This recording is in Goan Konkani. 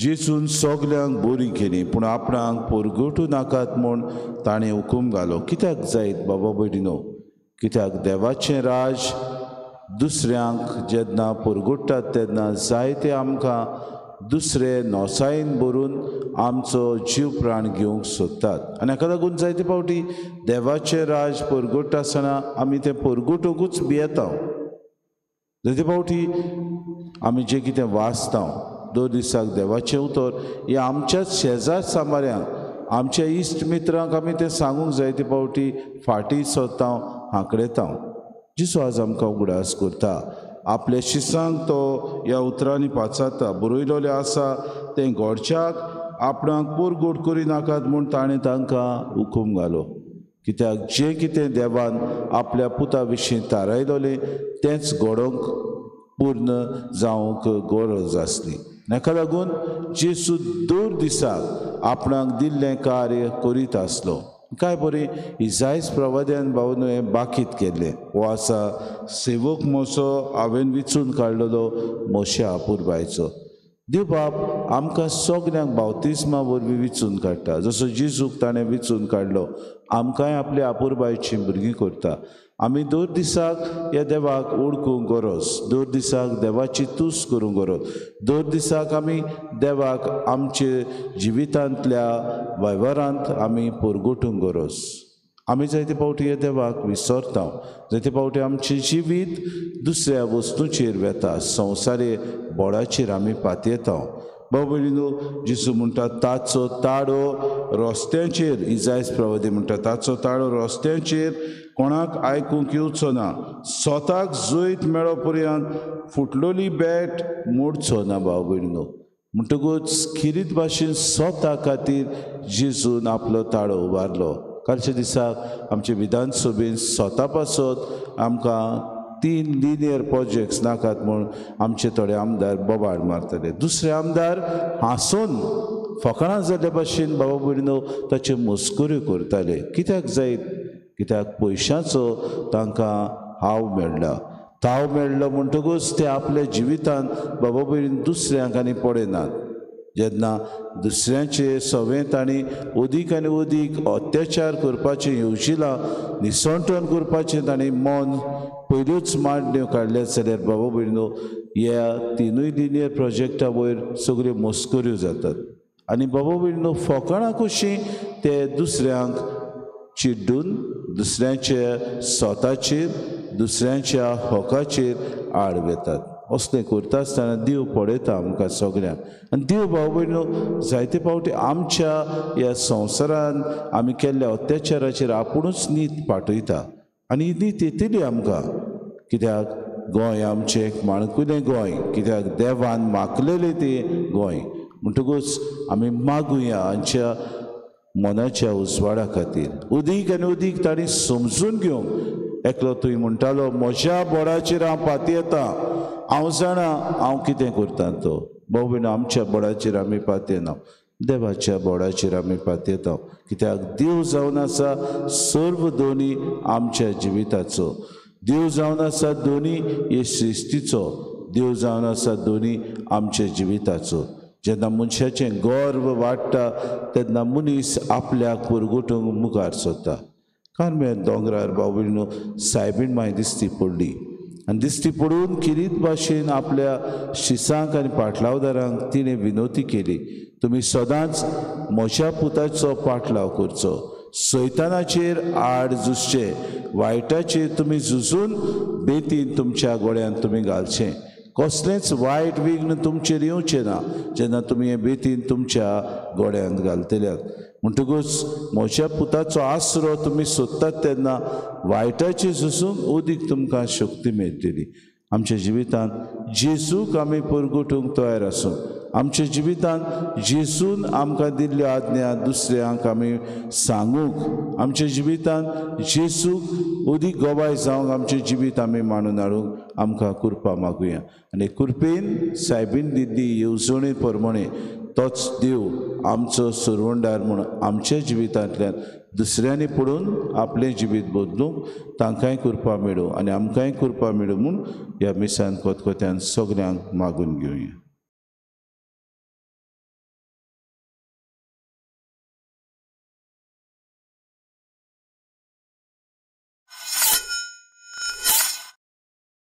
जेजून सगल्यांक बरी केली पूण आपणाक पोरगोटू नाकात म्हूण ताणें हुकूम घालो. कित्याक जायत बाबा भयणीनो? कित्याक देवाचें राज दुसऱ्यांक जेन्ना पोरगोट्टात तेन्ना जायते आमकां दुसरे नोसायेन भरून आमचो जीव प्राण घेवंक सोदतात. आनी हाका लागून जायते फावटी देवाचें राज पोरगोट्टा आसतना आमी तें पोरगोटूकूच भियेता. जायते फावटी आमी जें कितें वाचता दर दिसाक देवाचें उतर हें आमच्याच शेजार सामाऱ्यांक, आमच्या इश्ट मित्रांक आमी तें सांगूंक जायते फावटी फाटीं सोदता, हांकडेता. जेजू आज आमकां उगडास करता, आपल्या शिसांक तो ह्या उतरांनी पाचारता. बरयलोलें आसा तें घोडच्याक आपणाक पोरगोट करिनाकात म्हूण ताणें तांकां हुकूम घालो. कित्याक जें कितें देवान आपल्या पुता विशीं थारायलोलें तेंच घडोवंक पूर्ण जावंक गरज आसली. हाका लागून जेजू दर दिसाक आपणाक दिल्लें कार्य करीत आसलो. काय बरें इजायस प्रवाद्यान भावनो हें बाकीत केल्लें. हो आसा सेवक म्हजो, हांवें विचून काडलेलो म्हज्या आपुरबायचो. देव बाप आमकां सगल्यांक बावतिस्मा वरवीं विचून काडटा. जसो जेजूक ताणें विचून काडलो, आमकांय आपल्या आपुरबायचीं भुरगीं करता. आमी दर दिसाक ह्या देवाक ओळखूंक गरज, दर दिसाक देवाची तूस करूंक गरज, दर दिसाक आमी देवाक आमचे जिवितांतल्या वेव्हारांत आमी पोरगोटूंक गरज. आमी जायते फावटी ह्या देवाक विसरता, जायते फावटी आमचें जिवीत दुसऱ्या वस्तूचेर वेता, संवसारे बोडाचेर आमी पातयेता. भाव भयणीनो, जेजू म्हणटा ताचो ताळो रस्त्यांचेर, इजायस प्रवादी म्हणटा ताचो ताळो रस्त्यांचेर कोणाक आयकूंक येवचो ना, स्वताक जैत मेळो पर्यंत फुटलोली बॅट मोडचो ना. भाव भयणीनो, म्हणटकूच खिरीत भाशेन स्वता खातीर जेजून आपलो ताळो उबारलो. कालच्या दिसाक आमचे विधानसभेन स्वता पासत आमकां 3 लिनियर प्रोजेक्ट्स नाकात म्हूण आमचे थोडे आमदार बोबाड मारताले. दुसरे आमदार हांसून फकाणां जाल्ले भाशेन बाबा भयणीनो ताच्यो मस्कऱ्यो करताले. कित्याक जायत? कित्याक पयशांचो तांकां हाव मेळ्ळा. ताव मेळ्ळो म्हणटकूच ते आपल्या जिवितांत बाबा भयणीन दुसऱ्यांक आनी पळयनात. जेन्ना दुसऱ्यांचे सवें तांणी अदीक आनी अदीक अत्याचार करपाचें येवजिलां, निसणटण करपाचें तांणी मन पयल्योच मांडण्यो काडल्यात जाल्यार बाबा भयणीनो ह्या 3 लिनियर प्रोजेक्टा वयर सगळ्यो मस्कऱ्यो जातात. आनी बाबा भयणीनो फकाणां कशीं ते दुसऱ्यांक चिड्डून दुसऱ्यांच्या स्वताचेर, दुसऱ्यांच्या हकाचेर आड वेतात. असलें करता आसतना देव पळयता आमकां सगल्यांक. आनी देव भाव भयणीनो जायते फावटी आमच्या ह्या संवसारान आमी केल्ल्या अत्याचाराचेर आपुणूच नीत पाठयता. आनी ही नीत येतली आमकां. कित्याक गोंय आमचें एक माणकुलें गोंय, कित्याक देवान मागलेलें तें गोंय. म्हणटकूच आमी मागुया आमच्या मनाच्या उजवाडा खातीर. अदीक आनी अदीक तांणी समजून घेवंक. एकलो थंय म्हणटालो म्हज्या बोडाचेर हांव पातयेता, हांव जाणा हांव कितें करता तो. भाव भयणीनो, आमच्या बोडाचेर आमी पातयेना, देवाच्या बोडाचेर आमी पातयेता. कित्याक देव जावन आसा सर्व दोनी आमच्या जिविताचो, देव जावन आसा दोनी हे सृश्टीचो, देव जावन आसा दोनी आमच्या जिविताचो. जेन्ना मनशाचें गर्व वाडटा तेन्ना मनीस आपल्याक पुरगुटूंक मुखार सरता. कार्मेल दोंगरार भाव भयणीनो सायबीण माय दिश्टी पडली आनी दिश्टी पडून किरीत भाशेन आपल्या शिसांक आनी पाटलावदारांक तिणें विनवती केली, तुमी सदांच म्हज्या पुताचो पाटलाव करचो, सैतानाचेर आड झुजचे, वायटाचेर तुमी झुजून बेतीन तुमच्या गोळ्यांत तुमी घालचें, कसलेंच वायट विघ्न तुमचेर येवचें ना जेन्ना तुमी हें बेतीन तुमच्या गोळ्यांत घालतल्यात. म्हणटकूच म्हज्या पुताचो आसरो तुमी सोदतात तेन्ना वायटाचेर झुजूंक अदीक तुमकां शक्ती मेळटली. आमच्या जिवितांत जेजूक आमी परगटूंक तयार आसूं. आमच्या जिवितांत जेजून आमकां दिल्ल्यो आज्ञा दुसऱ्यांक आमी सांगूंक, आमच्या जिवितांत जेजूक अदीक गवाय जावंक आमचें जिवीत आमी मांडून हाडूंक आमकां कृपा मागुया. आनी कृपेन सायबीन दिल्ली येवजणे प्रमाणे तोच देव आमचो सरवंडार म्हूण आमच्या जिवितांतल्यान दुसऱ्यांनी पळोवन आपलें जिवीत बदलूंक तांकांय कृपा मेळूं आनी आमकांय कृपा मेळूं म्हूण ह्या मिसान कोतकोत्यान सगल्यांक मागून घेवया.